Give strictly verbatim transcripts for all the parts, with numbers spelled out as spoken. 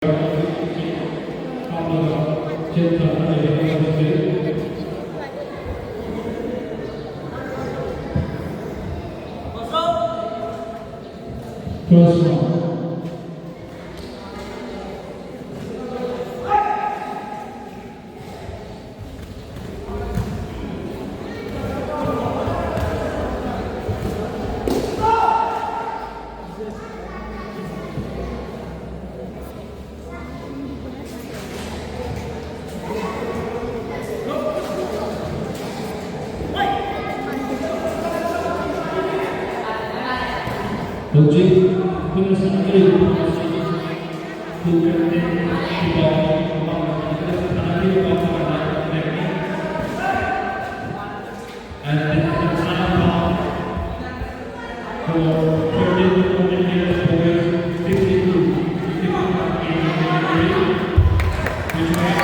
First round. ꯍꯧꯖꯤꯛ ꯑꯩꯈꯣꯏꯅ ꯁꯥꯟꯅꯔꯤꯕ ꯃꯐꯝ ꯑꯁꯤ ꯈꯨꯜ ꯀꯥꯡꯂꯦꯟ ꯈꯨꯕꯥꯎ ꯃꯃꯥꯡ ꯁꯥꯟꯅꯔꯤꯕ ꯃꯐꯝ ꯑꯃꯅꯤ꯫ And this is the final round for thirteen to fourteen years old boys, fifty-two, fifty-two kg, which means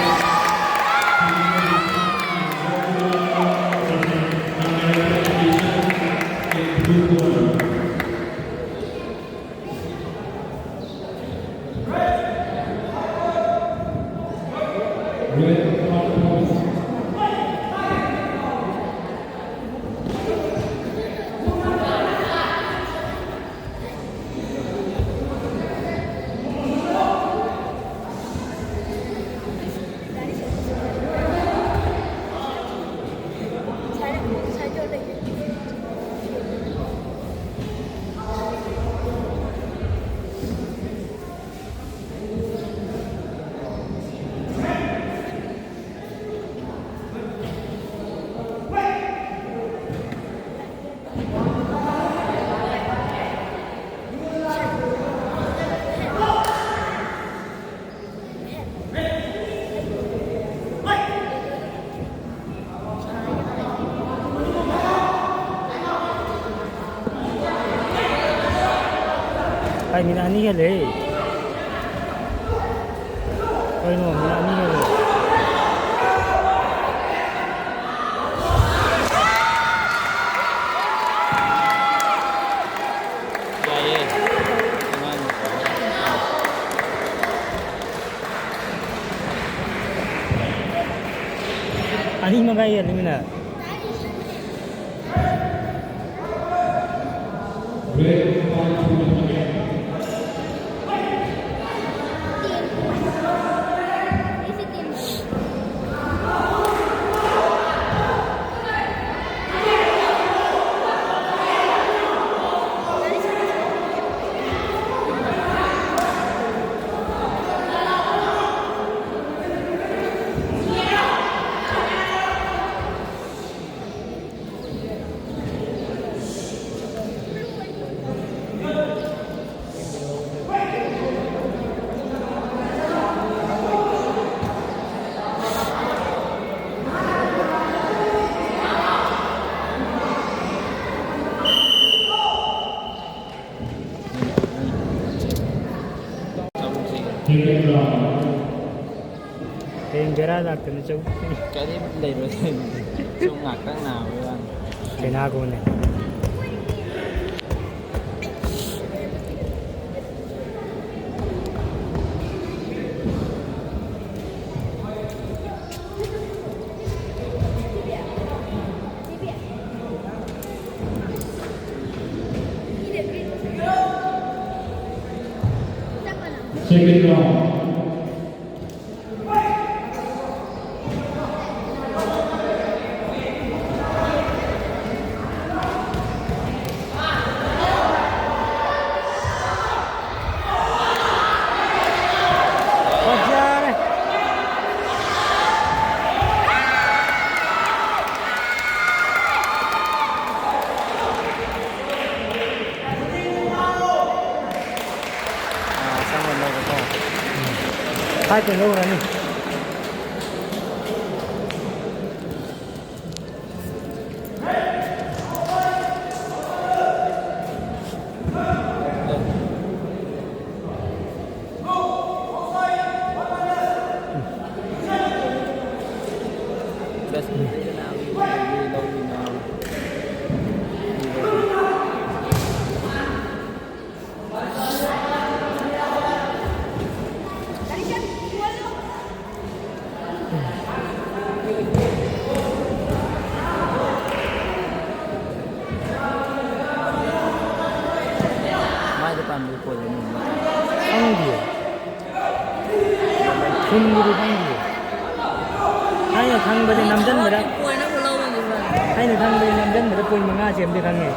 ꯑꯩ ꯃꯤꯅꯠ ꯑꯅꯤ ꯍꯦꯜꯂꯦ꯫ ꯀꯩꯅꯣ, ꯃꯤꯅꯠ ꯑꯅꯤ ꯍꯦꯜꯂꯦ꯫ ꯌꯥꯏꯌꯦ꯫ ꯑꯉꯥꯡ ꯑꯅꯤ ꯃꯈꯥꯏ ꯍꯦꯜꯂꯤꯃꯤꯅ꯫ ꯍꯌꯦꯡ ꯕꯦꯔꯥ ꯂꯥꯛꯇꯅ ꯆꯧ꯫ ꯀꯔꯤꯝ ꯂꯩꯔꯣꯏ꯫ ꯁꯨꯝ ꯉꯥꯛꯇꯪ ꯅꯥꯕꯩ ꯋꯥꯅꯤ꯫ ꯀꯩꯅꯥꯒꯨꯝꯕꯅꯦ꯫ Second round. ꯑꯥ, ꯑꯁꯪꯕ ꯂꯧꯔꯦꯀꯣ꯫ ꯎꯝ꯫ ꯍꯥꯏꯠꯇ ꯂꯧꯔꯅꯤ꯫ ꯄꯨꯡꯗꯨꯗꯤ ꯈꯪꯗꯦ꯫ ꯑꯩꯅ ꯈꯪꯕꯗꯤ ꯅꯝꯖꯟꯕꯗ, ꯄꯣꯏꯟ ꯑꯃ ꯂꯧꯔꯅꯤꯕ꯫ ꯑꯩꯅ ꯈꯪꯕꯗꯤ ꯅꯝꯖꯟꯕꯗ ꯄꯣꯏꯟ ꯃꯉꯥ ꯆꯦꯟꯕꯗꯤ ꯈꯪꯉꯦ꯫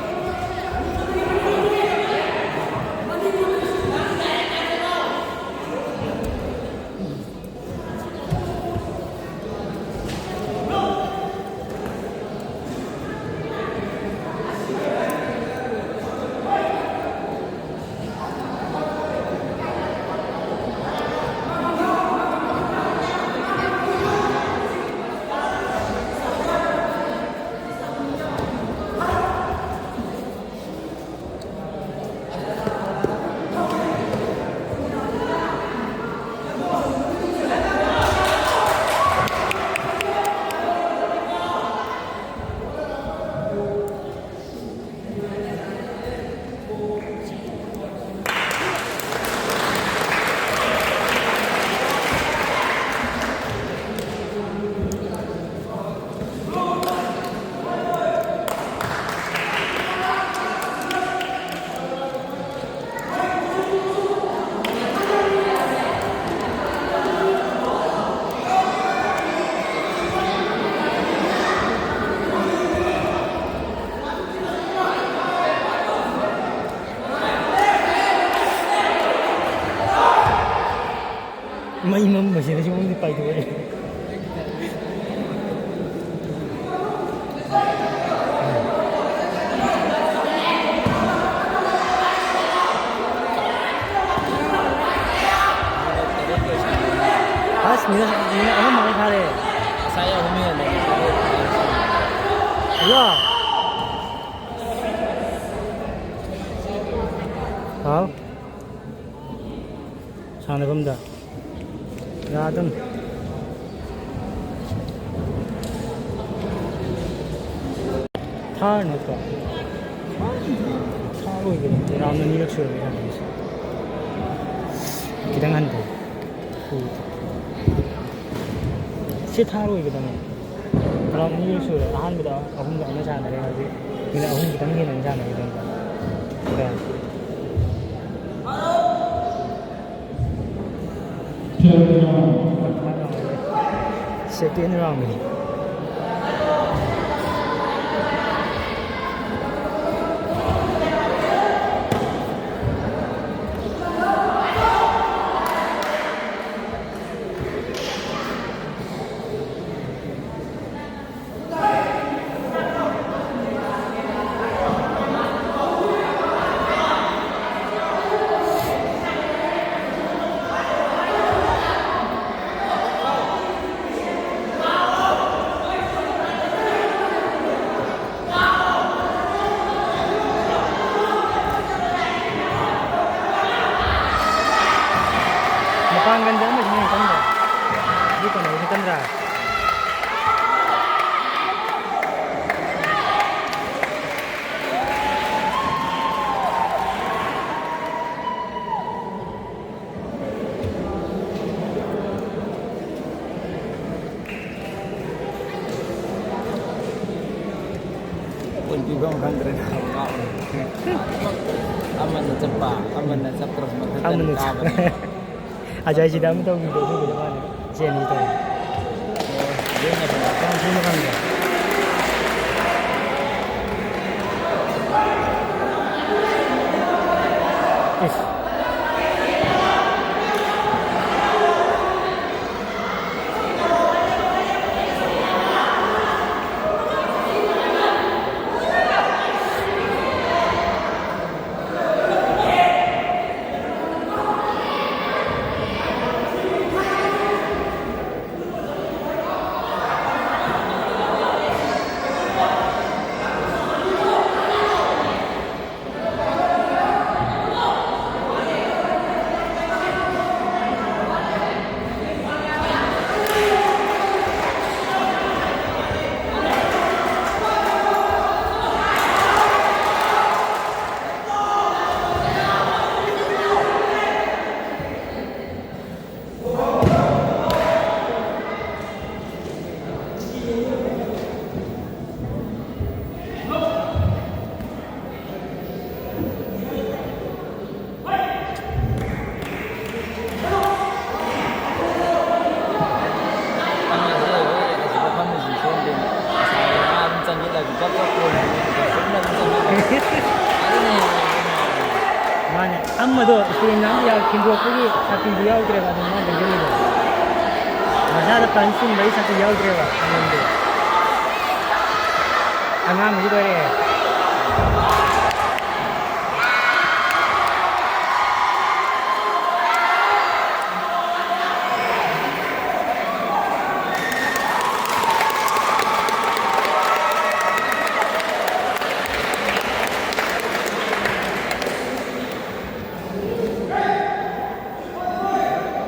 ꯃꯩ ꯃꯝꯕꯁꯤꯗ ꯁꯤꯐꯥꯎꯗꯤ ꯄꯥꯏꯊꯣꯛꯑꯦ꯫ ꯑꯁ, ꯃꯤꯅꯠ, ꯃꯤꯅꯠ ꯑꯍꯨꯝ ꯃꯈꯥꯏ ꯐꯥꯔꯦ꯫ ꯉꯁꯥꯏ ꯑꯍꯨꯝ ꯍꯦꯜꯂꯦ꯫ ꯍꯜꯂꯣ꯫ ꯍꯥꯎ꯫ ꯁꯥꯟꯅꯐꯝꯗ ꯌꯥꯗꯝ꯫ ꯊꯥꯔ ꯅꯠꯇ꯭ꯔꯣ? ꯊꯥꯔ ꯑꯣꯏꯕꯅꯤ꯫ ꯔꯥꯎꯟ ꯑꯅꯤꯔꯛ ꯁꯨꯔꯝꯃꯤ ꯁꯥꯟꯅꯔꯤꯁꯦ꯫ ꯈꯤꯇꯪ ꯍꯟꯊꯩ꯫ ꯁꯤ ꯊꯥꯔ ꯑꯣꯏꯒꯗꯕꯅꯤ꯫ ꯔꯥꯎꯟ ꯑꯅꯤꯔꯛ ꯁꯨꯔꯦ꯫ ꯑꯍꯥꯟꯕꯗ ꯑꯍꯨꯝꯗ ꯑꯃ ꯁꯥꯟꯅꯔꯦ꯫ ꯍꯧꯖꯤꯛ ꯃꯤꯅꯠ ꯑꯍꯨꯝ ꯈꯤꯇꯪ ꯍꯦꯟꯅ ꯁꯥꯟꯅꯒꯗꯕꯅꯤ꯫ ꯀꯌꯥ? Second round. Mapang ganda naman yung ganda. Dito na, yung ganda. ꯄꯨꯟꯁꯤꯕ ꯈꯪꯗ꯭ꯔꯦ꯫ ꯑꯃꯅ ꯆꯠꯄ, ꯑꯃꯅ ꯆꯠꯇ꯭ꯔꯁꯨ ꯃꯊꯛꯇ ꯑꯃꯅ ꯀꯥꯕꯅꯦ꯫ ꯑꯖꯥꯏꯁꯤꯗ ꯑꯃ ꯇꯧꯕꯤꯗꯣ ꯑꯗꯨꯒꯤꯗꯣ ꯃꯥꯅ ꯆꯦꯟꯒꯦ ꯇꯧꯕ꯫ ꯑꯣ, ꯑꯗꯨꯅ ꯐꯔꯦ꯫ ꯀꯌꯥꯝ ꯀꯨꯏꯅꯣ ꯈꯪꯗꯦ꯫ ꯏꯁ꯫ ꯑꯗꯣ ꯁ꯭ꯀꯨꯜ ꯑꯦꯛꯖꯥꯝ ꯌꯥꯎ-, ꯊꯤꯟꯗꯣꯛꯄꯒꯤ ꯁꯥꯇꯤꯟꯗꯨ ꯌꯥꯎꯗ꯭ꯔꯦꯕ, ꯑꯗꯨꯝ ꯃꯥ ꯂꯩꯖꯔꯤꯗꯣ꯫ ꯃꯁꯥꯗ ꯄꯟ ꯁꯤꯟꯕꯒꯤ ꯁꯥꯇꯤꯟ ꯌꯥꯎꯗ꯭ꯔꯦꯕ ꯑꯉꯥꯡꯗꯣ꯫ ꯑꯉꯥꯡꯕꯁꯤ ꯂꯣꯏꯔꯦ꯫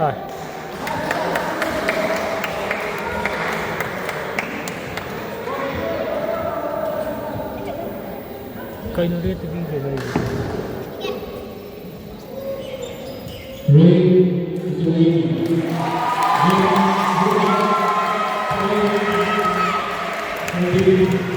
ꯑꯥ꯫ ꯀꯩꯅꯣ ꯔꯦꯠꯇ ꯄꯤꯈ꯭ꯔꯦ ꯂꯩꯔꯤꯁꯦ? Red,